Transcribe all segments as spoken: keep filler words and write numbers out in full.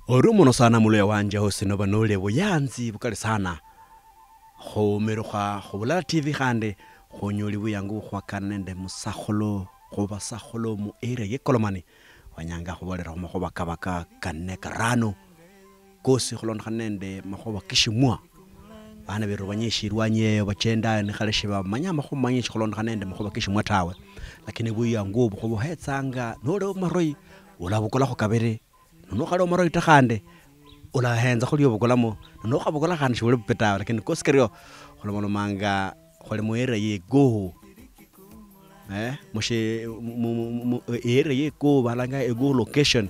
Ori muno sana muluya wanje hosi noba noli buyanzi bukali sana. Khumirukha khubulala T V khandi khunyoli buyangu bukhwakana nende musakhulu khubasakhulu mu area ye Kolomani. Wanyanga khubolera khumakhuba kaba ka kane karano. Kosi khulondokhana nende makhuba keshimwa. Bana beru banyeshirwanye eyo bachendayo nikhale shibamanya amakhuba manyishi khulondokhana nende makhuba keshimwa tawe. Lakini buyangu obu khubuhetsanga noli omaroi, ulabukulakho kabiri. Nono khali omaroi ta khandi, ulahenza khuli obukulamo. Nono okhabukula khandi shibuli bubi tawe, lakini kosi kario, khulomalomanga khuli mu area ye Guhu. Eh, mushi-, mu, mu, mu, mu, area ye Guhu balanga Eguhu location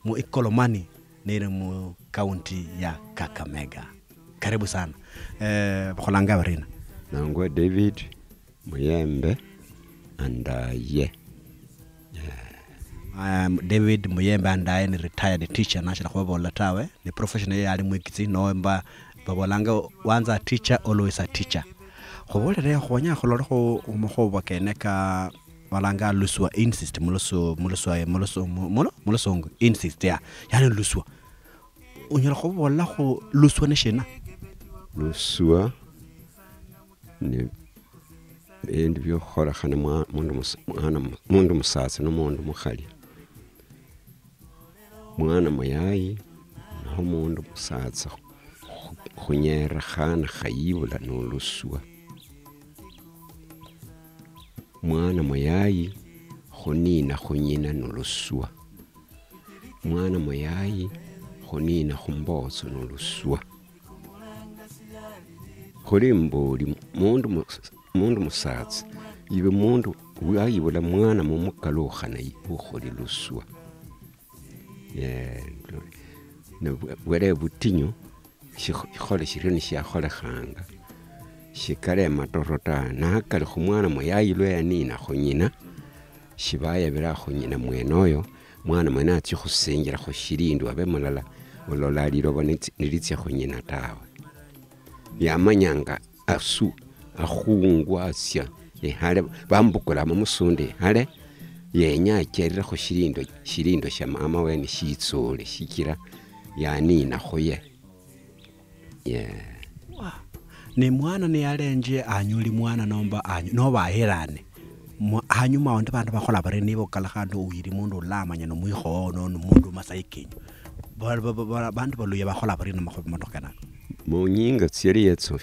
mu Ikolomani nili mu county ya Kakamega. Karibu sana. Eh, bakholanga barina? Nangwa David Muyembe Andaye. Um, David Muyembe Andaye ni retired teacher, nashira khubabola tawe, ni profession ye yali mwikitsi, nomba babolanga once a teacher, always a teacher. Khubolere khwenya khulolekho makhuba kene ka balanga luswa, incest mulusu-, muluswa, mulusu-, mu-, muno? Mulusungu, incest, ya. Yani luswa. Unyala khubolakho luswa ni shina? Luswa ni bindu biokhukholekhana mwa-, mundu mus-, mwana mu-, mundu musatsa nu mundu mukhali. Mwana muyayi noho mundu musatsa khu-, khu-, khunyera khana khayibula noluswa. Mwana muyayi khunina khunyina noluswa. Mwana muyayi khunina khumbotso noluswa. Khuli mboli mundu mus-, mundu musatsa, ibe mundu wayibula mwana mumukalukhana ibe ukholi luswa. Eh, ne bwe-, bwele butinyu, shikho-, shikhole shirio nishiakholekhanga, shikali ematoro ta, nakali khumwana muyayi lwa yanina khunyina, shibayabira khunyina mwene oyo, mwana mwene atsia khusinjira khushilindwa abe mulala, olola liloba nitsi-, nilitsia khunyina tawe. Yamanyanga asu, akhungwasia ehale, bamubukula mumusunda ehale, yenya acherere khushilindwa, shilindwa shia mama wene shitsule, shichira yanina khuye. Yeah. Wa-, ne mwana niyalenje anyoli mwana nomba anyo-, noba ahirane. Mwa-, hanyuma aundi bandu bakhola bari niba okala khandi uwiri mundu ulamanya nomwikho wowo nono mundu masayi kenyu. Ba-, ba-, ba-, ba-, bandu baluya bakhola bari namakhuwa matokho kenako. Munyinga tsiali yetso,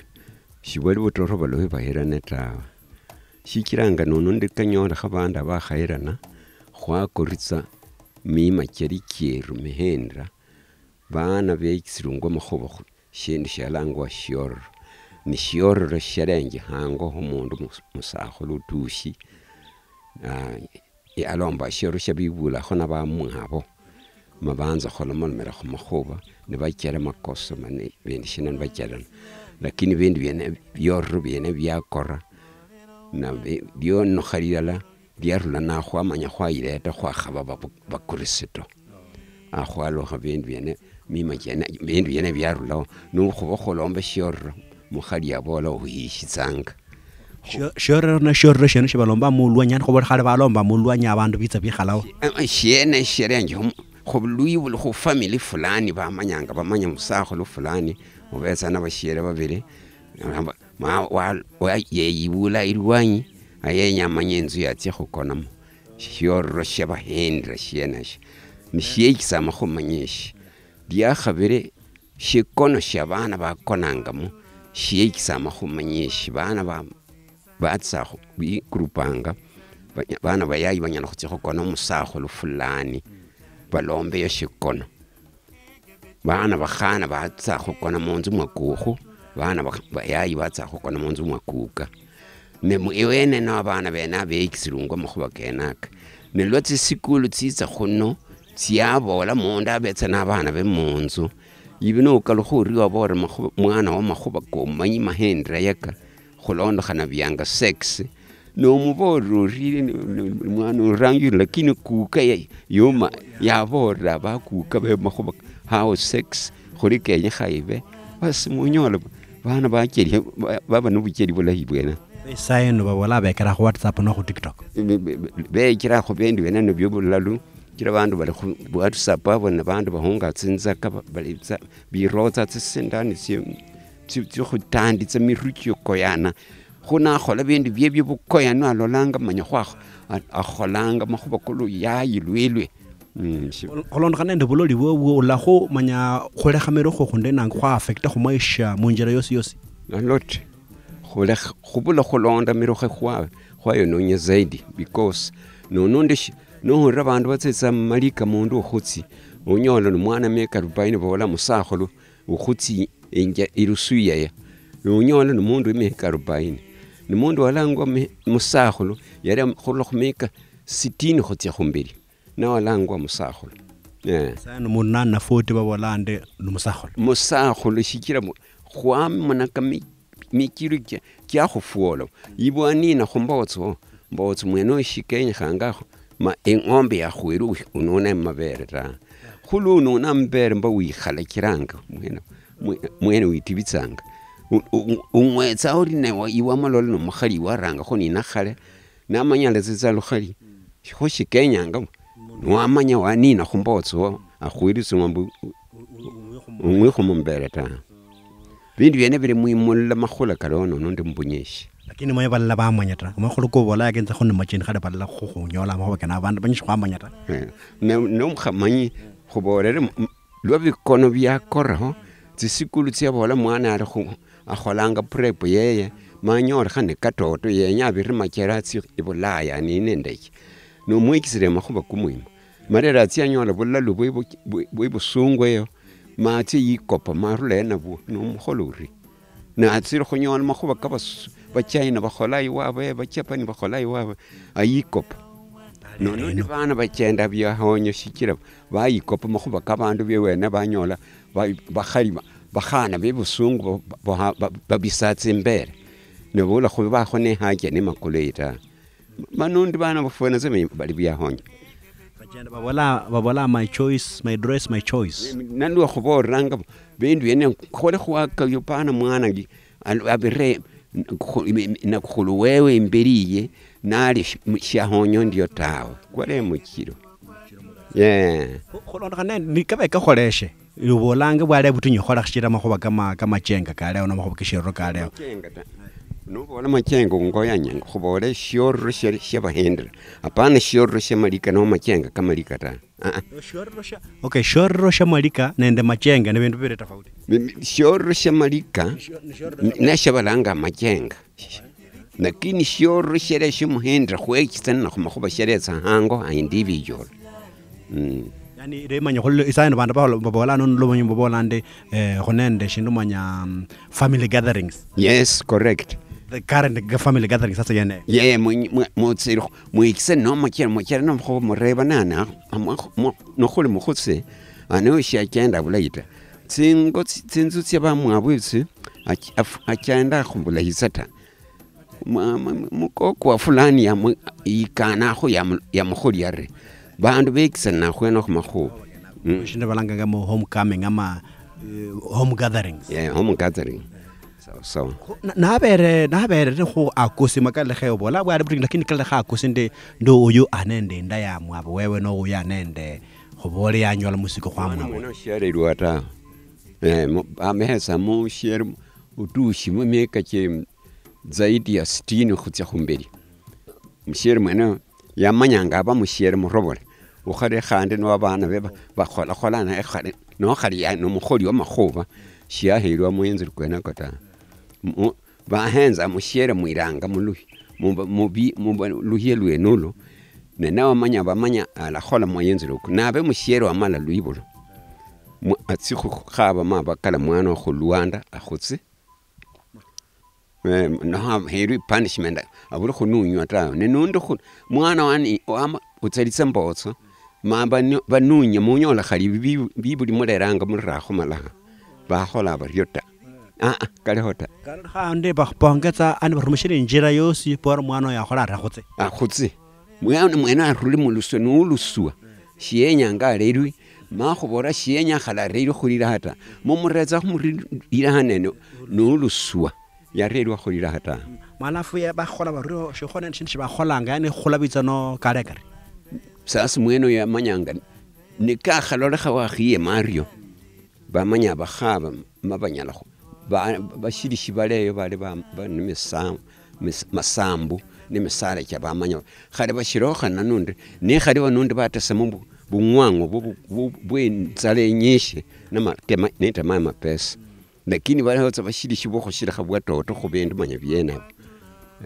shibali butoro baluhi bahirane tawe. Shichiranga nono ndi kanyolekha bandu abakhahirana, khwakoritsa mima chiali chieru mihendra, baana bechisilungwa makhuba khu shindu shialangwa shiororo. Ni shiororo shialenje hango hu mundu mus-, musakhulu utushi, ah, yalomba shiororo shia bibulakho na bamwabo, ma banza khulomalomela khu makhuba, nibachela makoso mani bindu shina nibacherana. Lakini bindu biene, biororo biene biakora, na bi-, bionokha lilala, biarula nakhwamanya khwayileta khwakhaba babu-, Bakristo. Akhwalukha bindu biene, mima chiene, bindu biene biarulaho. Nokhuba khulomba shiororo, mukhali abola ohuyishitsanga. Shio-, shiororo na shiororo shiene shibalomba mulwanyi, yani khubola khale balomba mulwanyi abandu bitsa bikhalaho. Eh, eh, shiene shirenje khu, khu lwibu-, khu family fulani bamanyanga, bamanya musakhulu fulani, mubetsa nabashiere babili, Ma wa-, wa-, yeyibula ilwanyi, ayenya amanye inzu yatsia khukonamo. Shiororo shiabahendira shieneshio. Nishiechisa amakhuwa manyishi. Liakhabili, shikono shia bana bakonangamo, shiechisa amakhuwa manyishi. Bana ba-, batsa khu-, bikurupanga, banya-, bana bayayi banyala khutsia khukona omusakhulu fulani, balombeyo shikono. Baana bakhana batsa khukona munzu mwa kukhu, baana bakh-, bayayi batsa khukona munzu mwa kuka. Ne mu-, iwene no abana bene abekisilungwa makhuba kenaka. Ne lwa tsisikulu tsitsa khuno, tsiabola mundu abetsa na abana be munzu. Ibi nokalukha ori wabola makhuba, mwana wa makhuba komanyi mahendra yaka, khulondokhana bianga sex, nomuboolera ori, ni, ni, ni mwana oranjire, lakini kuka ya-, yuma, yaboolera abakuka be makhuba how sex khuli kenyekha ibe, basi munyola bana bacheria, ba-, baba nobucheri bulayi bwene. Isaino babola bekera khu WhatsApp no khu TikTok. Be-, be-, be-, bechera khu bindu bene nibyo bulalu, Kila bandu bali khu WhatsApp abo ne bandu bahunga tsinzaka ba- bali tsa- birotsa tsisindani tsio- tsio- tsio khutanditsa miru chio koyana. Khu nakhola bindu biebio bukoyano alolanga manya khwakho a- akholanga makhuba kuluyayi lwelwe. Mm, shi- Khul- khulondokhana nende buloli bwobwo, ulakho manya khulekha miru khwo khunde nanga khwa affecta khu maisha munjira yosi yosi. A lot. Khulekh- khubula khulonda mirukhe khwa- khwayononya zaidi, because nono ndeshi nohulira bandu batsetsa mumalika mundu ukhutsi, unyola ni mwana miaka arobaini bola musakhulu ukhutsi inja irusu yaya, nunyola ni mundu wemiaka arobaini, ni mundu walangwa mi- musakhulu yali am- khurula khumiaka sitini khutsia khumbeli, nawalangwa musakhulu. Eh. Sasa ni mundu nali na forty babola ndi ni musakhulu. Musakhulu shichira mu- khwamunaka mi- michiru chia- chiakhufwola. Ibwanina khumbotso, mbotso mwene oyo shikenyekhangakho, ma ing'ombe yakhwere ush- unune mabere ta. Khulu unune amabere mba wikhalachiranga mwene, mwe- mwene witibitsanga. U- u- ung'wetsa ori ne wa- iwe amalola nomukhali iwarangakho nina khale, namanya alatsitsa lukhali, kho shikenyanga mbu, niwamanya wanina khumbotso, akhwirusing'wa mbu u- u- ung'wikho mumbere ta. Bindu biene bili mwimulla makhula kalono nende mubunyeshi. Lakini manye balala bamanya ta. Amakhulu kobola yakenza khuno machini khale balala khukhunyola amakhuba kena abandu banyishi khwamanya ta. Eh, ne- nomukhamanyi khubolere mu- mu- lwa bikono biakoraho, tsisikulu tsiabola mwana ali khu- akholanga prep yeye, manyolekhane katoto yenya abirire machera atsi ibulaya nine ndeke. Nomwekisire amakhuba kumwima. Marera atsi anyola bulalu bwe bu- bwe- bwe busungu eyo, ma atsi yikopa marula enabwo, nomukhola uri? Natsire khunyola makhuba ka bas- Bachina bakhola iwabwe, Bachapani bakhola iwabwe, ayikopa. Nono ndi bana bachenda biahonyo shichira bayikopa makhuba ka bandu bewene banyola ba- bakhali ba- bakhana bebusungu ba- ba- ba- babisatsa imbere. Nebola khubakho nehaja nemakulu eyi ta. Mano ndi bana bafwena tsa be- bali biahonyo. Bachenda babola, babola, "My choice, my dress, my choice." Nalwa khubolanga bindu yene khole khwakayo pana mwana ngi al- abire khu- imi- imi- nakukhulu wewe imberi ye nali shi- mu- shiahonyo ndio tawe. Kwale muchiro. Yeah. Khu- khulondokhana nende nikabe kakholeshe, ubolanga bwali butinyu khola shichira makhuba kama- kamachenga kaleo na makhuba keshiruro kaleo. Machenga ta. Nubola machenga ungoyanya, khubole shiororo shia- shiabahendera. Apana shiororo shia malika no machenga kamalika ta. Ah, ah. Shiororo shia- okay, shiororo shia malika nende machenga ni bindu bibili tofauti. Mi- mi- shiororo shia malika ni- neshabalanga machenga. Lakini shiororo shialia shimuhendera khwechitsana na khumakhuba shialetsa hango ha individual. Mm. Yani, lemanya khulilo, isaino bandu bahola- babola nono lubonyi babola ndi, eh, khunende shindu manya, mm, family gatherings. Yes, correct. The current ga- family gatherings sasa yene. Ye, mu- mu- mutsiri khu- mwikise no muchere, muchere no khu- mureba nana, amwa- mu- nokhuli mukhutse, ane shiachenda bulayi ta. Tsingo tsi- tsinzu tsia bamwabwe tsi, ach- af- achenda khubulahisa ta. Mwa- mwa- mukokwa fulani yamu- yikanakho yamu- yamukholia ari, bandu bekisana khwene khumakhuwa. Mm. Shindu balanganga mu homecoming ama, eh, home gatherings. Yeah, home gathering. Sawa sawa. Khu- na- nabere nabere khu akosi makalekhe obola bwali butinyu lakini kalekha akosi ndi ndo uyu anende inda ya mwabo wewe no uyu anende khubole yanyola musiko kwa mwabo. Mwana mwene oshiarerwa ta. Eh, mu- amehesa mushiere utushi mu miaka che zaidi ya sitini khutsia khumbeli. Mushiere mwene yamanyanga aba mushiere murobole. Ukhale khandi no abana be ba- bakhola khola naye khale no khali ya- no mukholi wa makhuba shiahelwa muinzili kwenako ta. Mu- bahenza mushiere mwiranga muluhi muba- mubi- muba- luhie lwenulo. Ne nawamanya bamanya alakhola muinzili uku nabe mushiere wamala lwibulo. Mu- atsi khukhaba mabakala mwana okhulwanda akhutsi. Eh, naha herwi punishment, abuli khununywa tawe. Ne nundi khu- mwana wani wama utsalitsa mbotso, ma banu- banunye munyola khali bi- bibuli muleranga mulirakho malaha. Bakhola bario ta. Ah, ah, kaliho ta. Kali khandi bakhupongeza ani barumishire injira yosi bora mwana oyo akhola atakhutse. Akhutse. Mwana mwene aruli muluswa nuluswa. Shiyenyanga alerwi. Ma khubora shiyenya khala alerwi khulira hata. Mumuretsa khumulira hanene nuluswa. Yarerwa khulira hata. Malafu ya bakhola bario shikho nende shindu shibakholanga yani khula bitsa no kare kare. Sasa mwene oyo yamanyanga, nikakhalolekha wakhiyema ario, bamanya abakhaba ma banyala khu-, ba-, bashili shibala eyo bali ba-, ba-, ni misa-, mis-, masambu, ni misala cha bamanya. Khali bashirokhana nundi, nikhali banundi batasamo bu-, bung'wang'u bu-, bu-, bu-, bwinzala inyishi, nama-, kema-, nitama amapesa. Lakini baliho tsa bashili shibwo khushilekha bwatoto khu bindu manya bienabo.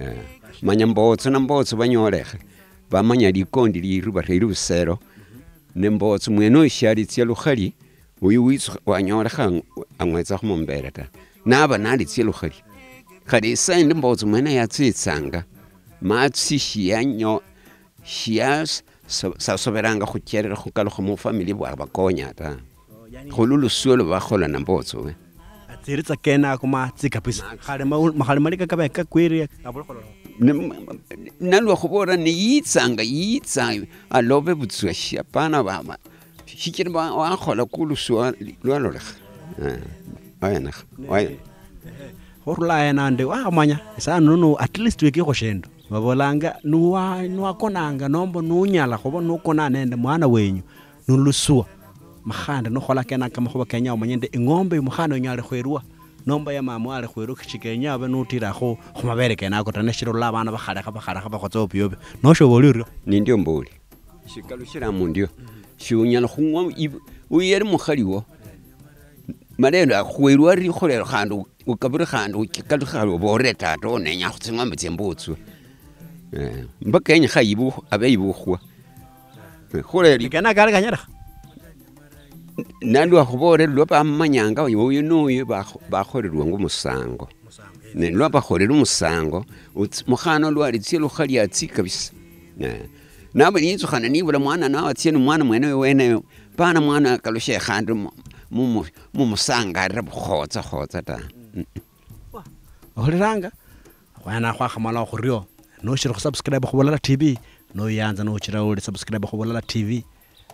Eh, manya mbotso na mbotso banyolekhe, bamanya likondi liru bareli busero, ne mbotso mwene oyo shialitsia lukhali, uyu witsu wanyolekha ang-, ang'wetsakhu mumbere ta. Naba nalitsia lukhali. Khali isaindi mbotso mwene yatsitsanga, matsi shianyo-, shia-, so-, sasoberanga khucherera khukalukha mufamili bwabakonya ta. Khulu lusio lubakhola na mbotso we. Atsiritsa kene ako matsi kabisa. Khali ma-, ma-, khali malika kabe kakwirire, kabula khulolo. Ne-, m-, m-, nalwa khubola niyitsanga, yitsa alobe butswa shi, apana ba-, ba-, shichira ba-, wakhola ku lusio lwalolekha. Eh, wayenekha, waye-, Khurula aye nandi wakhamanya, esano nuno at least wekikho shindu. Babolanga, nuwa-, nuwakonanga nomba nunyala khuba nukona nende mwana wenyu, nuluswa. Makhandi nukhola kenako kamakhuba kenya omanye ndi ing'ombe yu mukhana wenyu ali khwerwa, nomba ya mama wali khwerwa, shichira kenya abe nutirakho khumabere kenako ta, neshirula abana bakhalekha, bakhalekha, bakhotsa obio obio. Nosho oba oli orio? Nindio mboli. Shikalushila mundio. Shiunyala khung'wa iv-, uyu yali mukhali wo. Malendo akhuwerwa likholero khandi u-, ukabire khandi uchikalukhe khali oborere tata onenya khutsing'ombe tsiembutswe. Eh, mpaka yenyekha yibu-, abe yibukhwa. Eh, khuleli. Kena kali kanyalekha. Nalwa khuborere lwa bamumanyanga uyu nuyu bakho-, bakholelwa ngumusango. Ne lwa bakholere omusango, utsi-, mukhana olwalitsia lukha liatsi kabisa. Eh. Naba niyitsukhana nibula mwana nawe atsie ni mwana mwene oyo weneyo, pana mwana akalushe khandi mu-, mu-, mu-, mumusangalira bukhotsa khotsa ta. Mm. Ohuliranga, khwena khwakhamala okhurio, noshiri khu subscribe khu Bulala T V, noyanza nochira uli subscribe khu Bulala T V,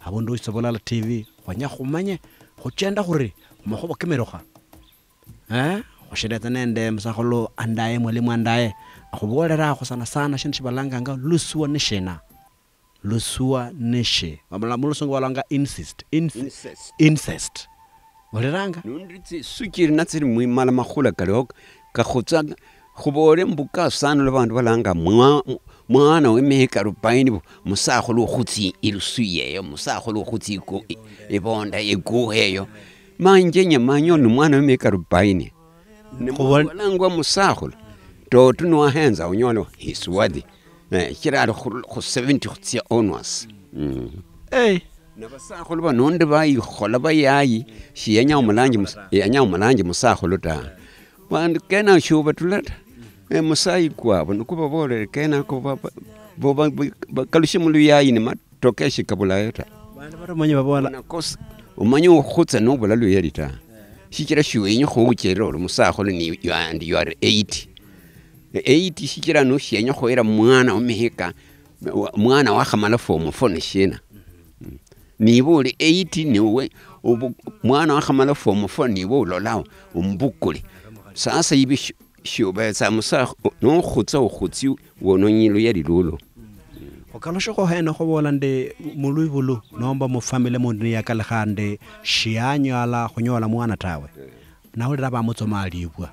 abundu uchitsa Bulala T V, khwenya khumanye, khuchenda khuri, makhuba kimirukha. Eh? Khushiretse nende musakhulu Andaye, mwalimu Andaye. Akhubolera akho sana sana shindu shibalanganga luswa ni shina. Luswa ni shi. Bamala mulusungu balanga incest. Inc-, Incest. Incest. Oliranga? Nundi tsisukiri natsiri mwimala makhula kaliho kakhutsa khubole mbuka sana lwa bandu balanga mwa-, mwana wemihika arubaini bu, musakhulu ukhutsi ilusu yeyo, musakhulu ukhutsi iku-, i-, ibonda yekuha eyo. Manje nyamanya ni mwana wa miaka arobaini. Khubona- Nimwalangwa musakhulu. Toto niwahenza unyola he's worthy. Eh, shichira ali khu, khu seventy khutsia onwards. Mm. Hey. Na basakhulu bano ndi bayikhola bayayi, shiyenya omulanji mus-, yenya omulanji musakhulu ta. Bandu kena shubatula ta. Eh, musayi kwabo nikubabolere kena ko ba-, ba-, bo ba-, ba-, bakalushe muluyayi ni ma-, toka eshikabulayo ta. Bandu batamanya babola. Unakosa, umanye ukhutsa nobula luyali ta. Shichira shiwenya khucherera ori musakhulu ni you are, and you are eighty. Eighty shichira noshienya khuhera mwana wemihika, wa-, mwana wakhamala form four ni shina? Mm. Niba uli eighty niwe, ubu-, mwana wakhamala form four niwe ulolao, umubukule. Sasa ibi shi-, shiubetsa musakhu-, nokhutsa okhutsi wononyi luyali lulwo. Okalushekho hene khubola ndi mulwibulu nomba mufamily mundu niyakalakha ndi shianyala khunyola mwana tawe. Nawulira bamutsoma alibwa.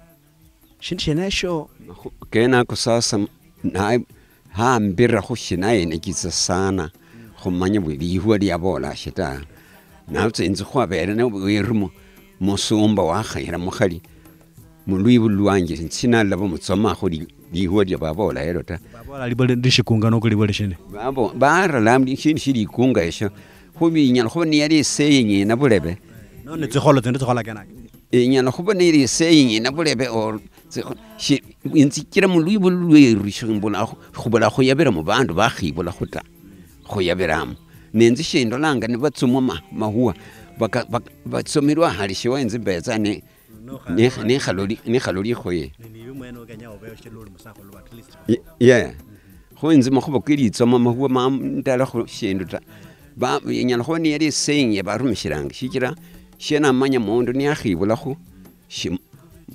Shindu shienesho. Makhu-, kenako sasa m-, na-, hambirakhu shinayenechitsa sana khumanya buli lihua liabola shita. Natse inzi khwabere ne bweru mu-, musumba wakhayira mukhali. Mulwibu lwanje, sina laba mutsomakho li-, lihuwa lia babola elo ta. Babola libo li-, lishikunga noku libo lishini? Babo-, barala mli-, shindu shilikunga esho. Khubi inyala khuba niyali iseyingi ina bulebe. None tsikholo tsindi tsikhola kenaka. Inyala khuba nili iseyingi ina bulebe or tsikho-, shi-, inzichira mulwibu lweru shimbula khu-, khubula khuyabira mu bandu bakhibula khuta. Khuyabiramo. Nenzi shindolanga nibatsomwa ma-, mahuwa. Baka-, bak-, batsomirwa hali shiwa inzi mbetsa ne Nikha-, nikhaloli-, nikhaloli khoye. Ni, nibi mwene okenya obe oshiloli musakhulu at least. Ye-, yeah. Kho inzi makhuba ke litsoma makhuwa ma-, ndalakho shindu ta. Ba, inyala khuba niyali saying ya barumishiranga. Shichira, shie namanya mundu niyakhibulakho, shi-,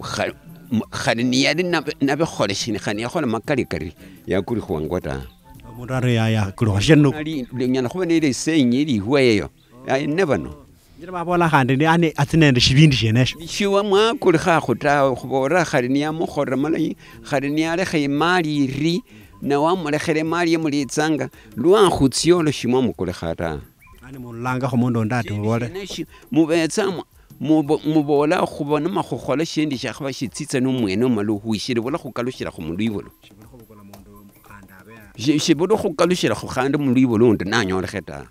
kha-, m-, khali niyali nabe-, nabikhole shini, khani yakhola makali kali, yakulikhwangwa ta. Mundu ari ya-, yakulukha shino. Ali, linyala khuba neli isenyi ili ihweyo. I never know. Nyira babola khandi ni, yani, atsi nende shibindi shienesho. Shiwa mwakulikhakho tawe, khubola khali niyamukholera malayi, khali niyalekha imali iri, na wamulekhera imali yemulitsanga, lwakhutsia olo shimwamukulikha ta. Yani, mulolangakho mundu undi ati mubole. Shienesho, mubetsa mu-, mubo-, mubola khubona makhukhola shindi shakhaba shitsitsa nomwene omala okhwishira, bula khukalushira khumulwibulu. Shi-, shibula okhukalushilakho khandi mulwibo lundi nanyolekhe ta.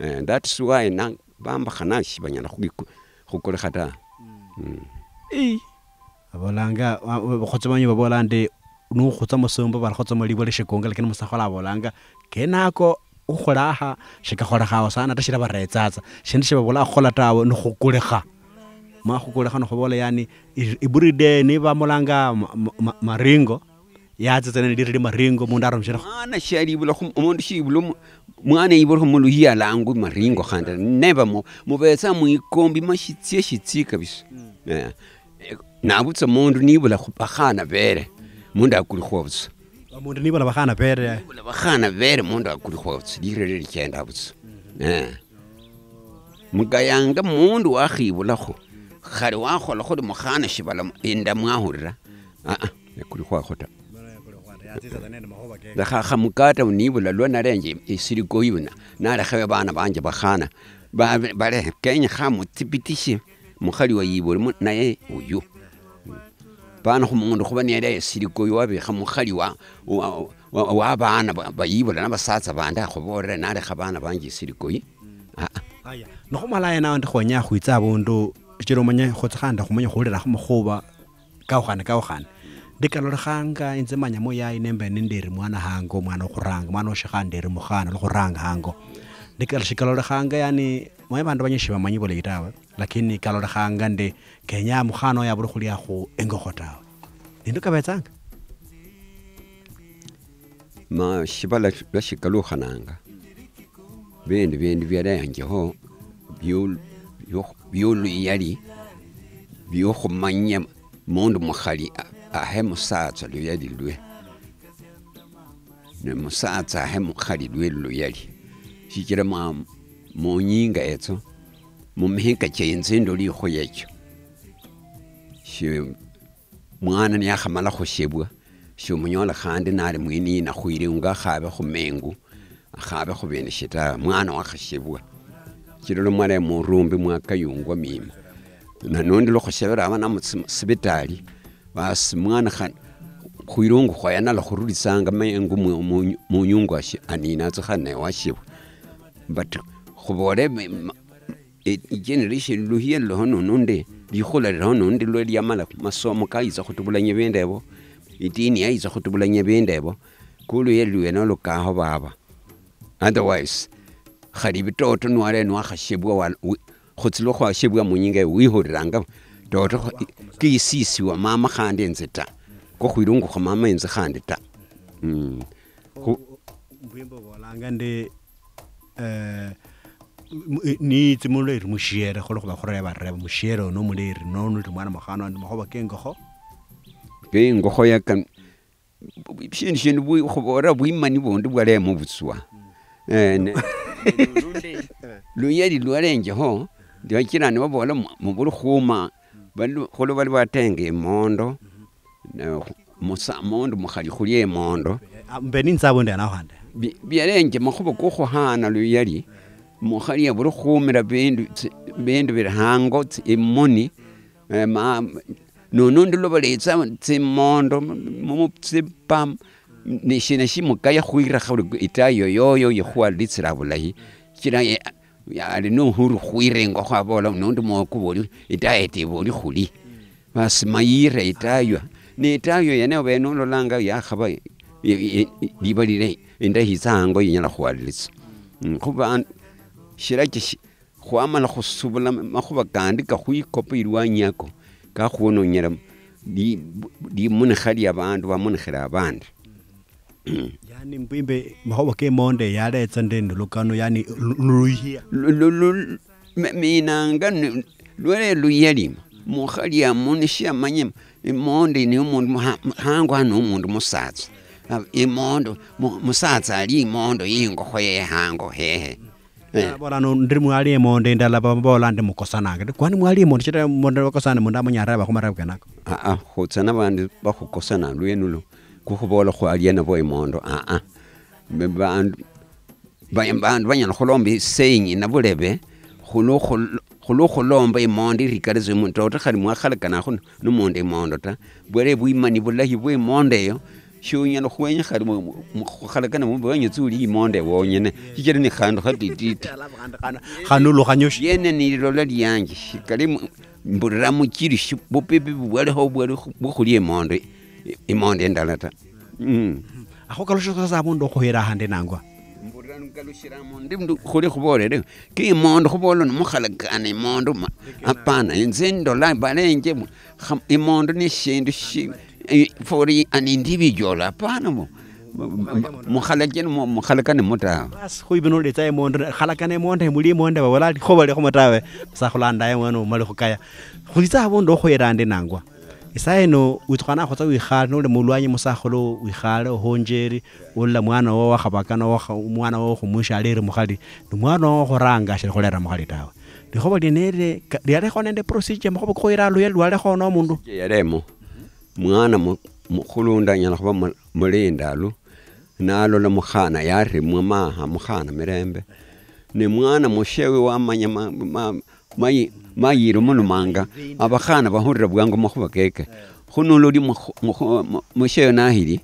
Eh, that's why na bambakhana shibanyala khukhu-, khukulekha ta. Mm. Ii. Abolanga, wa-, wa-, bakhotsa banyu babola ndi, nukhutsa musumba, balakhotsa mulibwa lishikunga, lakini musakhola abolanga, kenako ukholaha, shikakholekhaho sana ta, shila baretsatsa. Shindu shibabula khukhola tawe, nukhukulekha. Mwakhukulekha nukhubola, yani, i-, iburide nibamolanga ma-, ma-, ma-, maringo, yatsitsa nende liriri maringo, mundu arumishire. Mwana shialibula khu-, omundu shibula omu-, mwana yibula khumuluhya alangwe maringo khandi neba mu-, mubetsa mwikombi ma shitsie shitsie kabisa. Eh, eh, nabutsa mundu nibula khu-, bakhana bere, mundu akulikhwa butsa. Omundu nibula bakhana bere. Nibula bakhana bere, mundu akulikhwa butsa. Liriri lichenda butsa. Eh. Mukayanga mundu wakhibulakho, khali wakhola khuli mukhana shibala mu-, inda mwahulira. Ah, ah, yakulikhwakho ta. Lekha khamukata nibula lwa nalenje isiriko yuna, nalekhewe bana banje bakhana. Ba-, bale, kenyekha mutsipitishe mukhali wa yibuli mu-, naye uyu. Pana khumundu khuba niyali esiriko oyo wabikha mukhali wa, wa, wa, wa bana ba, bayibula na basatsa bandi akhubolere nalekha bana banje esiriko yi. Ah, ah. Aya, nokhumala aya nawe ndikhwenya khwitsa abundu, shichira omanye khutsa khandi khumanya khuhulirakho makhuba kaukhane kaukhane. Ndikalolekhanga inze manya muyayi nembe ninderi mwana hango, mwana wokhuranga, mwana woshikhanderi mukhana lokhuranga hango. Ndikal-, shikalolekhanga yani, manye bandu banyinji shibamanyi bulayi tawe. Lakini kalolekhanga ndi kenya mukhana oyo abule khuliakhu engokho tawe. Nindio kabetsanga. Ma shibala lwa shikalukhananga, bindu, bindu bialenjeho biu-, biu-, biuluyali, biukhumanya mundu mukhali a-, ahe musatsa luyali lwe. Ne musatsa ahe mukhali lwe luyali. Shichira mwa-, munyinga etso, mumihika chia inze ndoli ikhuya echo. Shi mwana niyakhamala khushebwa, shomunyola khandi nali mwinina khwilungu akhabe khumengu, akhabe khubindu shi tawe. Mwana wakhashebwa. Shichira lwa mwale murumbi mwakayungwa mima. Na nundi lwa khushebera abana mu tsi-, sibitali, basi mwana kha-, khwilungu khwayanala khurulitsanga mengu mu-, mu-, munyungu ashi-, anina tsa khane washebwa. But khubole me-, ma-, E, igeneration, luhia lulaho nundi, likhula lilaho nundi lwa liamala masomo kayitsa khutubulanya ebindu ebo, idini yayitsa khutubulanya ebindu ebo, kho luhia lwene olukaho baba. Otherwise, khali bitoto nwale nwakhashebwa wa-, wi-, khutsilwa khwashebwa munyinga eyo, wihuliranga toto kho-, kiyisisiwa mama khandi enzi ta, kokhwilungukha mama enzi khandi ta. Mm. Khu- Mbwimbo bolanga ndi, eh, mu-, i-, niitsi muleri mushiere, khulwa khuba khureba reba mushiere uno muleri, nono uli mwana mukhana wandi makhuba kengokho. Kengokho yaka, shindu, shindu bwi-, khubola bwimani bundi bwalemo butswa. Eh, ne, luyali lwalenjeho, ndio chira nibabola mu-, mubuli khuma, bali, khulwa bali batenga emondo, Ne khu-, musa-, mundu mukhali khulia emondo. Ah, mbe ninza abundu yana khandi. Bi-, bialenje makhuba kokhuhana luyali, mukhali abule khumira bindu tsi-, bindu bili hango tsi-, imoni, eh, ma-, nono ndilo baleetsa tsimondo, mu-, mu-, tsipam-, nishina shimukaya khwira khuli itayi yoyoyo yikhwalitsira bulayi. Shichira ye-, ali nohuru khwira ingokho abola, nondi mwokuba oli, itayi etiba oli khuli. Basi mayira itaywa. Ne itaywa yene obe nololanga yakhaba i-, i-, i-, liba lile indahi itsa hango yinyala khwalilitsa. Mm, khuba shirachi shi-, khwamala khusubula makhuba kandi kakhwikopa ilwanyi yako, kakhwononyera li-, limunikha lia bandu bamunikhira abandi. Yaani mbwimbe makhuba ke monde yaletsa nende lukano, yaani lu-, luluhia. Lu-, lu-, lu-, me-, minanga ni-, lwele luyali, mukhali amunishe amanye imonde ni umundu muha-, hango hano umundu musatsa. Na imondo, mu-, musatsa ali imondo yingokho yehango hehe. Eh. Bola no, ndi mwali emondo indala babola ndi mukosananga. Ndi, kwani mwali emondo, chita emondo bakosana, mundu amunyara bakhumara kenako? Aa, khutsa nabandu bakhukosana lwenulo, kukhubola khwalia nabo imondo, aa. Mbe bandu, ba- bandu banyala khulomba isaying nabulebe, khulwo khul- khulwo khulomba imondo irikali zimu, toto khali mwakhalakanakhwo nomundu imondo ta. Bwere bwimani bulahi bwe imondo eyo, shiunyala khwenya khali mu- mu- khukhalakana mumbe wenya tsi uli imondo eyo wonyene, shichira ni khandu khatititi. Khanulu khanyushi. Yene ni lilola lianje, shikali mu- mbulira muchiri shi- bupipi bubwaleho bwali khu- bukhulia imondo, imondo endala ta. Mm. Akhukalusha sasa abundu okhuhera ahandi nangwa. Mbulira nikalushira mu ndi mndu khuli khubolere ki imondo khubola ni mukhalakana imondo ma- hapana, inze ndola balenje mu- kham- imondo ni shindu shi- i- for an individual, hapana mu- mu- mu- mukhalakane mu- mukhalakane mu tawe. Basi khu ibino ndetsa imondo, khalakana imondo, muli imondo babola ali khoba lekho matawe. Sa khulanda ye mwana omali khukaya. Khulitsa abundu okhuhera ahandi nangwa. Isaino witsukhana khutsa wikhale noli mulwanyi musakhulu, wikhale ohonjeri, olola mwana wowo wakhabaka noho mwana wowo khumwisho alere mukhali, ni mwana wowo khuranga ashiri khulera mukhali tawe. Likhuba lieneli lialekho nende procedure, makhuba kokhoyera aluya lwalekho no mundu? Yalemo. Mwana mu- mukhulundu anyala khuba mu- mulindalu, nalola mukhana yaremwa maha mukhana mirembe. Ne mwana mushewe wamanya ma- ma- mayi- mayiro mulumanga, abakhana bahulira bwangu makhuba keke. Khunololi mukhu- mukhu- mu- mushewe nahiri,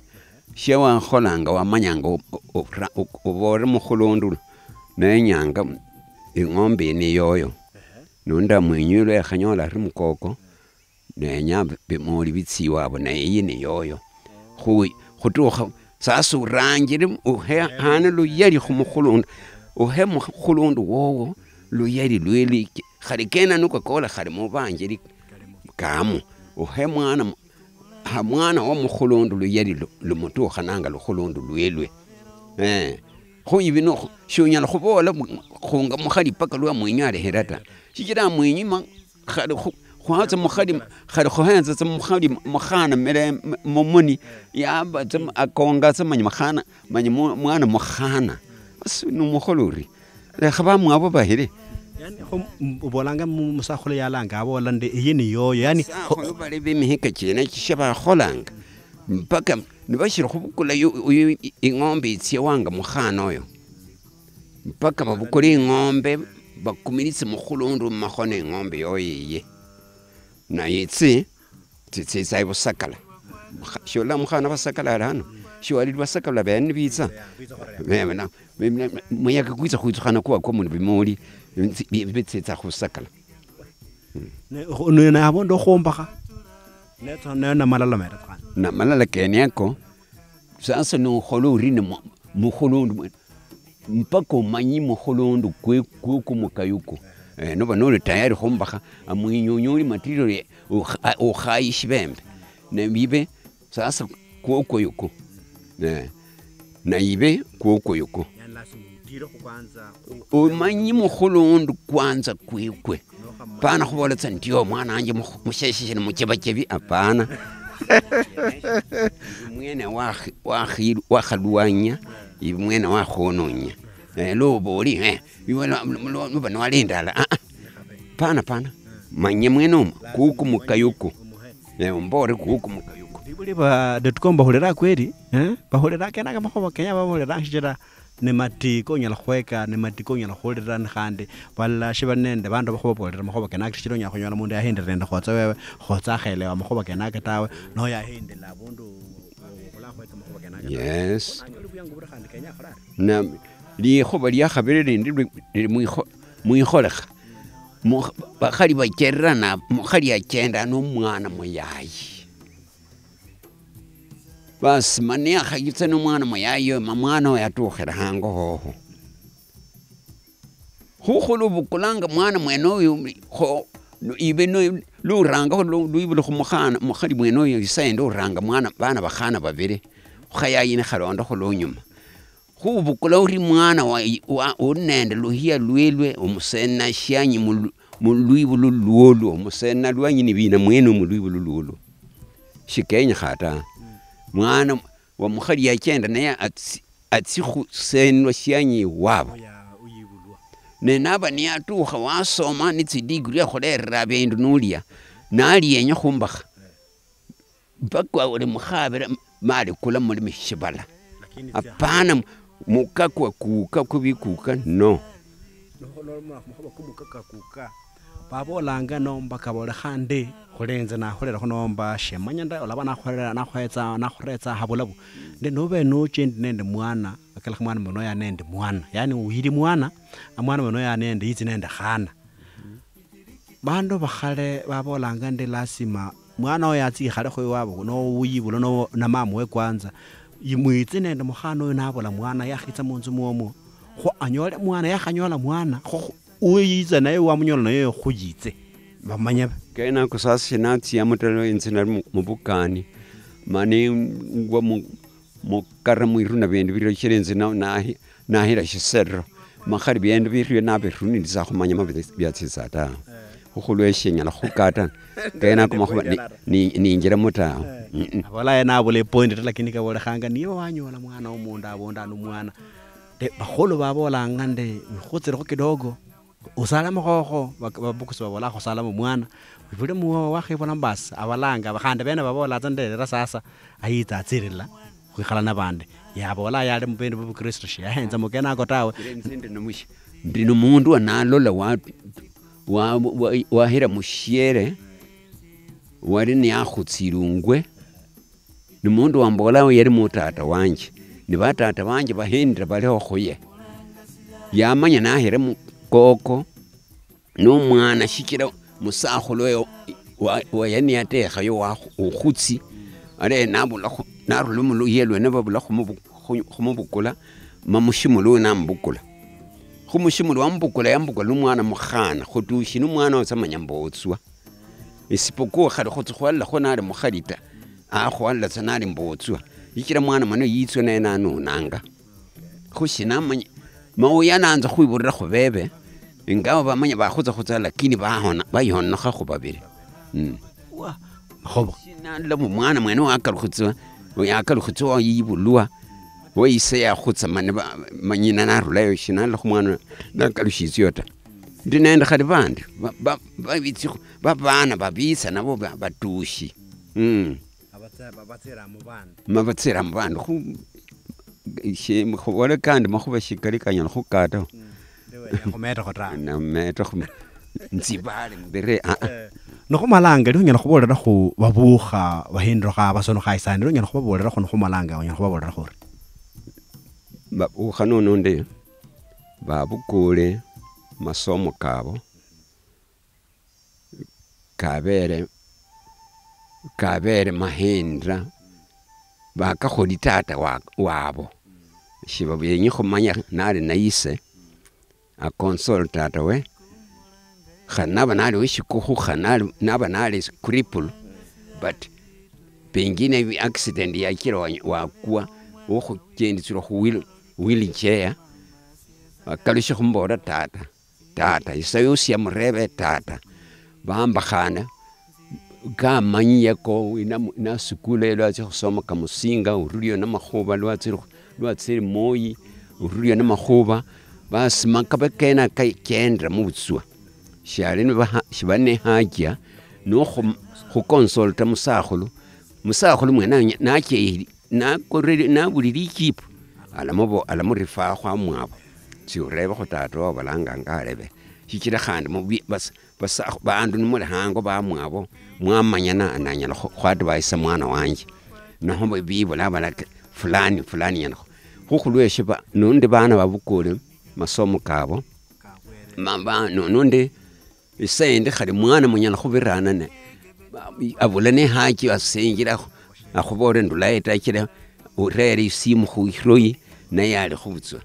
shia wakholanga wamanyanga o- o- ora- o- oboore mukhulundu nenyanga ing'ombe ino yoyo. Nunda mwenyu lwa yakhanyola ari mukoko, nenya bimoli bitsi iwabo, naye iyi ni yoyo. Khu- khutukha sasa uranjire uhe hana luyali khumukhulundu, uhe mukhulundu wowo luyali lweliki. Khali kena niko kola khali mubanjiri kamu. Uhe mwana mu- ha mwana wa mukhulundu luyali lu- lumutukhananga lukhulundu lwelwe. Eh. Khu ibi no khu- shunyala khubola mu- khunga mukhali paka lwa mwenyu alehera ta. Shichira mwenyu ma- khali khu- khwatsa mukhali, khali khuhenza tsa mukhali mukhana mire mumoni, yamba tsa mu- akonga tsa manyi mukhana, manyi mu- mwana mukhana. Basi ni mukholi uri, lekha bamwabo bahire. Yani kho m- obolanga mu- musakhulu yalanga abola ndi iyi ni yoyo yani kho- sakhulu bali bemihika chiene chishe bakholanga mpaka nibashiri khubukula yu- uyu i- ing'ombe itsie wanga mukhana oyo. Mpaka babukule ing'ombe, bakumiritse mukhulundu mumakhono ing'ombe yoyo iye. Naye itsi tsitsitsa ibusakala. Mukha- shola mukhana basakala ali hano, shiwali basakala bene nibitsa. Muyaka kwitsa khwitsukhana kwakwa mubimoli, bitsitsa khusakala. Ne khu- ne- ne abundu okhuombakha. Netsa nayo namalala mera tsana. Namalala kene ako. Sasa nokhola ori ni mu- mukhulundu mwene, mpaka omanye mukhulundu kwe- kwekwo mukayuko. Eh, noba noli tayari khumbakha, amwinyu onyoli material ya- okha- okhayi shibembe nebibe. Sasa kwokwo yuku. Eh, naibe kwokwo yuku. Yani lazima utire khu kwanza ku- Umanyi mukhulundu kwanza kwikwe. Nokhamanya. Pana khubola tsa ndio mwana wanje mukh- musheshe shino muchebachebi, hapana. Ibe mwene wakh- wakh- wakhalwanya, ibe mwene wakhononya. Eh, loboli eh, iwe lwa- lwa- lwa- nuba nwalindala ah, ah. Pana pana. Manye mwene omo kuku mukayuku. Eh, umbore kuku mukayuku. Bibuli ba dotcom bahulira kweli eh? Bahulira kenaka makhuba kenya bahulira shichira ni mati konyala khweka, ni mati konyala khulira, ni khandi balala shibali nende bandu bakhubabolera makhuba kenaka shichira onyala khunyola mundu yahindira nende khotsa wewe, khotsa akhelewa makhuba kenaka tawe, noho yahindila abundu okhula khweka makhuba kenaka tawe. Yes. Nanyoli buyangu buri khandi kenya akhole ari. Na likhuba liakhabiri lindi li- lili mwikho- mwikholekha. Mukh- bakhali bachererana, mukhali achenda nomwana muyayi. Basi ma niyakhayitsa nomwana muyayi oyo, ma mwana oyo atukhira hango hoho. Khukhula obukulanga mwana mwene oyo, kho ibe no- lurangakho lu- lwibuli khumukhana mukhali mwene oyo, isaindi oranga mwana bana bakhana babiri, khukhayayini khalondokho lunyuma. Khubukula ori mwana wa- wa- ori nende luhia lwelwe omusena shianyi mu- mulwibulu lwolwo, omusena lwanyi ni bina mwene omulwibulu lwolwo. Shikenyekha ta. Mwana wa mukhali yachenda naye atsi-, atsi khusenwa shianyi iwabo. Ne naba niyatukha wasoma ni tsidigri akhulerera abindu nulia, nali yenya khumbakha. Mpaka uli mukhabira m-, mali kula muli mishibala. Apana mu-, mukakwa kuka kubikuka, no. Noho noloma makhuba kumukaka kuka. Babolanga nomba kabolekha ndi, khuli inze nakhulerakho nomba shemanya nda, olaba nakhuletsa, nakhuretsa habulabu. Ndi nobe noche ndi nende mwana, akalekha mwana muno ya nende mwana. Yani uyiri mwana, amwana muno ya nende yitsi nende khana. Bandu bakhale babolanga ndi lasima mwana oyo atsie ikhalekho iwabo, no uyibulwa no, na mama we kwanza. Imwitsi nende mukhana oyo nabula mwana yakhitsa munzu mwomwo. Kho anyole mwana, yakhanyola mwana, kho khu-, uyitsa naye wamunyola naye khuyitse. Bamanye. Kenako sasa shinatsia mutalo inzi nali mu-, mubukani. Mani ngwa mu-, mukara mwiru na bindu birio shichira inzi na-, nahi-, nahira shiserero. Makhali biendu birio nabirunilisa khumanya ma bi-, biatsitsa tawe. Khukhulweshio nyala khukata. Kenako makhuba ni-, ni-, ninjiramo tawe. Mm-mm. Abola yena abula epoint ta, lakini kabolekhanga niba wanyola mwana womundu abundu ano mwana. Te, bakhulu babolanga nde, "Wikhutsirekho kidogo, usale mukhokho," bak-, babukusi babola, "Khusala mu mwana." Wibule muwo wakhibula mbasi, abalanga, khandi bene babola tsa nderera sasa, ayitsa atsirila khwikhala nabandi. Yabola yali mubindu bubukristo, shiyahenza mukene ako tawe. Ndi nomushi-, ndi nomundu wanalola wa-, wa-, wa-, wahira mushiere, wali niakhutsirungwe, ni mundu wambola yali mutata wanje, ni batata banje bahindira baliho khuye. Yamanya nahira mu koko, nomwana shichira musakhulu oyo wa, wa yani yatekhayo wa, ukhutsi, ale nabula khu-, narula muluhya lwene babula khumubu-, khu-, khumubukula, ma mushimulu uyo namubukula. Khu mushimulu wamubukula, yamubukula nomwana mukhana, khutushi nomwana oyo samanya mbotswa. Isipokuwa khali khutsi khwalala khwo nali mukhali ta, akhwalala tsa nali mbotswa. Shichira mwana mwene yitswa naye nanunanga. Kho shinamanya, ma uyo yananza khwibulira khubebe, ingawa bamanya bakhutsa khutsa, lakini bahona, bayonokha khubabiri. Mm. Wa, makhobo. Shinalola mbu mwana mwene wakalukhitswa, yakalukhitswa wayibulwa, wayise yakhutsa, mani ba-, manyina narulayo, shinalola khumwana nakalushitsio ta. Ndi nende khali bandi, ba-, ba-, babitsi khu-, babana babitsa nabo ba-, batushi. Mm. Abatse-, ba-, batsira mu bandi. Ma batsira mu bandi. Khu-, shi-, khubole kandi makhuba shikali kanyala khukata. Mm. Ndio, ya khumetakho ta. Na metakho. Nzibale mbere, ah, ah. Eh. Nokhumalanga, lionyala khubolera khu babukha, bahindukha, basonukha isani, lionyala khubabolera khu nokhumalanga, onyala khubabolera khuri. Babukha nono ndi, babukule masomo kabo, kabere, kabere mahendra, bakakholi tata wa-, wabo. Shibabenyi khumanya nali na ise, aconsole tata we. Khali naba nali weshikukhu, khali nali, naba nali cripple, but pengine accident yachira wa-, wakwa, wokhuchenditsirwa khu wheel-, wheelchair, akalushe khumbola tata. Tata, isa yosi yamurebe tata. Bambakhana, kamanyi yako, ina-, nasukule lwatsia khusoma kamusinga, ururio namakhuba, lwatsiri khu-, lwatsiri Moi, ururio namakhuba. Basi makaba kena kachendera mubutswa. Shiali nibaha-, shiba ne haja, no khu-, khuconsulta musakhulu. Musakhulu mwene anya-, nache nakorere, nabulire ichipu, alamubo-, alamurifaa khwa mwabo. Tsia orebekho tata wao balanganga arebe. Shichira khandi mubi-, bas-, basa-, bandu nimuli hango ba mwabo, mwamanyana nanyala khu-, khwadvaisa mwana wanje. Noho bi-, bibula abalake, fulani, fulani nyala khu-, khukhulweshio ba-, nundi bana babukule masomo kabo. Ma ba-, nu-, nundi Isaindi khali mwana munyala khubirana ne, abula ne haja asinjire akhu-, akhubolere ndulayo ta, chira urere isimu khu shiroyi, naye ali khubutswa.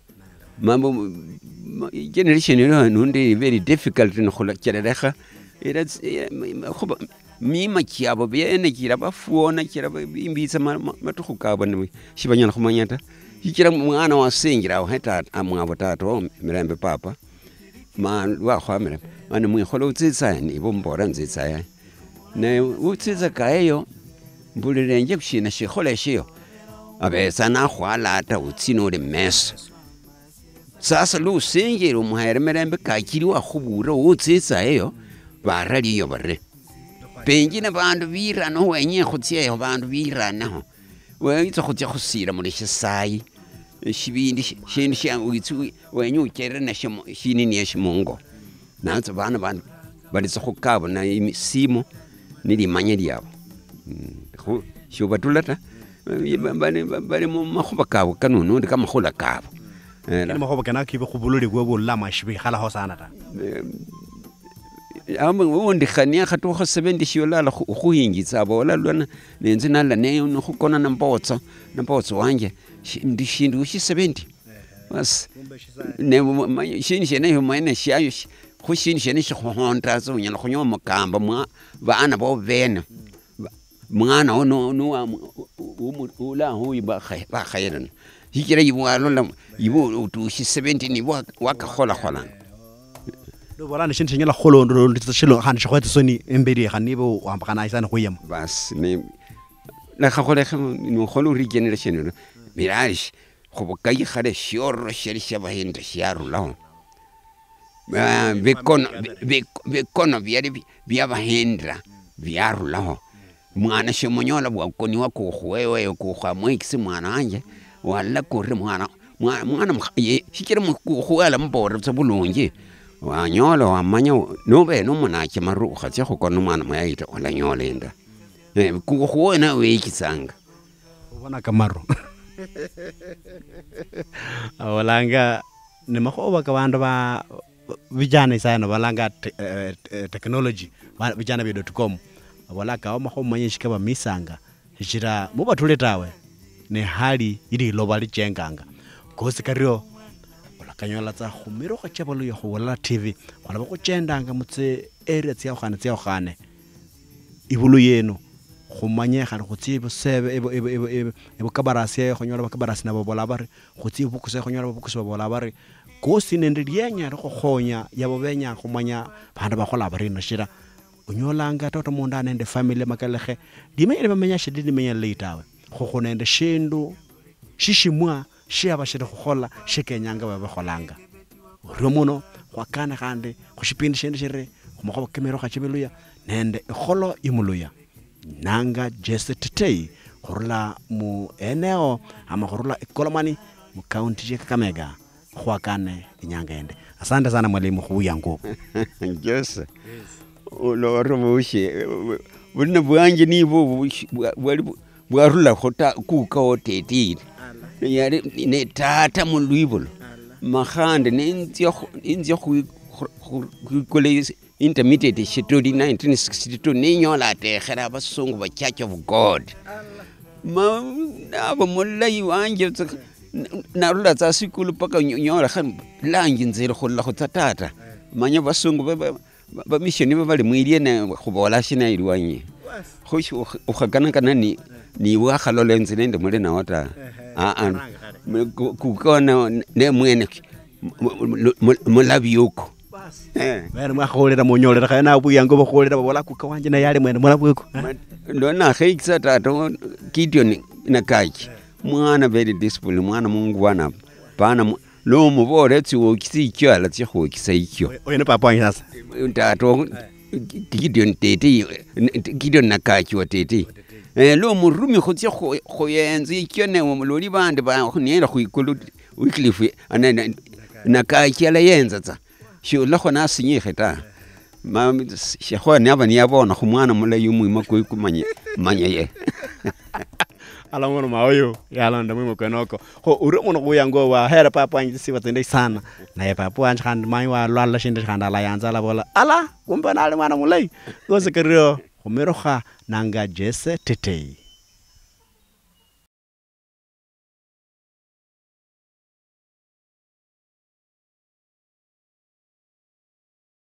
Mambo, ma-, generation ino nundi very difficult nikhula-, cherelekha, era tsi-, eh, m-, m-, khuba, mima chiabo biene chira bafuona, chira ba-, bimbitsa ma-, ma-, matukhu kabo ni shibanyala khumanya ta. Shichira mwana wasinjire aho he tata, amwabo tata, oh, mirembe papa. Ma lwakhwamire, mani mwikholo utsitsaye, nibo mbola nzitsaye. Ne utsitsaka eyo, mbulirenje shina shikhola eshio. Abetsa nakhwalata utsi noli meso. Sasa lusenjele omuhaire mirembe kachili wakhubuulira utsitsa eyo, barali eyo bare. Pengine bandu biranaho, wenye khutsia eyo bandu biranaho. Witsa khutsia khusira muli shisayi. Shibindi shi-, shindu shia witsi wi-, wenye uchere nasho mu-, shinini eshi mungo. Natso bana bandu balitsa khukabana imi-, simu ni limanya liabo. Mm, khu, shiubatula ta. Bali, bali, bali mu makhuba kabo kano, nundi kamakhula kabo. Eh, lakini makhuba kenako kibe khubuloli bwebwe olulama shibikhalaho sana ta. Eh, ama undi khani akhatukha seventy shiolala khu-, khuhinjitsa abola lwana nenzi nala ne, nikhukona na mbotso, na mbotso wanje. Shi-, ndi shindu shi seventy. Bas. Ne mu-, ma-, shindu shiene esho mwene shiayo shi-, khu shindu shiene shikhuhonda tsa unyala khunyola mukamba mwa bana bo bene. Ba-, mwana uno, nu wa mu-, u-, u-, u-, ula hu bakha-, bakhayirana. Shichira iwe walola, iwe utushi seventeen, iwe wa-, wakakholakholanga. Nobola ni shindu shinyala khukhola undu, undu, shilo-, khandi shikhwetsa isoni imbeli, khandi niba wambakhana isani khuyema. Bas, ne, nakhakholekhe, nukhola uri generation ino, mirali shi-, khubuka yikhale shiororo shiali shiabahinda shiarulaho. Ah, bikono, bi-, bi-, bikono biali bi-, biabahinda biarulaho. Mwana shimunyola bwakoniwa kukhu wewe, kukhu amwekisi mwana wanje, wala kuri mwana, mwa-, mwana mukha-, ye, shichira mu-, kukhu wala mubolera tsa bulunji. Wanyola wamanya u-, nube nomunachi maru, ukhatsia khukona mwana muyayi ta, olanyola inda. Eh, kukhu wena wechitsanga. Ubona kamaru. Abolanga, ni makhuwa ka bandu ba, vijana isano balanga te-, eh, eh, technology, ba-, vijana vya dot com. Abolanga, kao makhuwa manyishi kabamisanga, shichira mubatuli tawe, ni hali ili liloba lichenganga. Kosi kario, olakanyola tsa khumirukho chia Baluya khuwulala T V, khulaba khuchendanga mutsi area tsiaukhane tsiaukhane. Ibulu yenu, khumanye khandi khutsie ibusebe, ibu-, ibu-, ibu-, ibu-, ibukabarasi eyo, khunyola bakabarasi nabo babola bari, khutsie ibukusi eyo, khunyola babukusi babola bari, kosi nende lienya likhukhonya yabo benya khumanya bandu bakhola bari ino shira. Onyolanga toto mundu ali nende family makalekhe, limenya libamenya shidi limenya lilayi tawe. Kho khuli nende shindu shishimwa shia bashiri khukhola shia kenyanga babe bakholanga. Orio muno, khwakane khandi khushipindi shindi shiri khumakhuwa kemirukha chibiluya nende ikholo imuluya. Nanga Jesse Tetei khurula mu eneo ama khurula Ikolomani mu county ya Kakamega. Khwakane inyanga yindi. Asante sana mwalimu khubuyangu obu. Jesse, ulorobushe, bulina bwanje nibwo bushi-, bwa-, bwali bu-, bwarulakho ta, kuka otetire. Ala. Yali ne tata mulwibulo. Ala. Makhande nenzia khu-, nenzia khu-, khu-, khu-, khwikula is-, intermediate Shitoli nineteen sixty-two, ninyola atekhera abasungu ba Church of God. Ala. Ma, naba mulayi wanje tsa, n-, narula tsa sikulu paka nyo-, nyola khani lanji nzile khulakho tsa tata. Eh. Manya basungu ba, ba, ba, bamishoni babali mwilie ne khubola shina ilwanyi. Bas. Khushi ukh-, ukhakanakana ni, eh, niwe wakhalola enzi nende muli nawo ta. Ehe, ah, ah. Aranga khale. Mu-, ku-, kukona ne mwene mu-, mu-, mu-, mu-, mulabi uko. Bas. Eh. Bene mwakhulira munyolera khaye na buyango bukhulira babola kuka wanje naye ali mwene mulabi uko. Eh. Ma-, ndo nakhekisa tata wo Gideon Nakachi. Eh. Mwana very discipline, mwana mungwana. Pana mu-, Lwo muboolera tsiwokisi ichio, alatsia khwokisa ichio. Oyo, oyo ni papa wanje sasa. Tata wo, eh, Gideon Tete, Gideon Nakachi wa Tete. Eh, lwo murumi khutsia khu-, khuyenza ichio ne loli bandi ba, nienda khwikulu, Wycliffe, ana, na, Nakachi alayenza tsa. Shulakho nasinyikhe ta. Ma, shekhoya niaba niyabona khumwana mulayi omwima kwe kumanye, manye ye. Alang'ono ma oyo, yalonda mwima kwenoko. Kho, urio muno khuyango wa, hera papa wanje tsisiba tsindayi sana. Naye papa wanje khandi manyi walwala shindu khandi alayanza alabola, "Ala, kumbe nali mwana mulayi." Kosi kario, khumirukha nanga Jesse Tetei.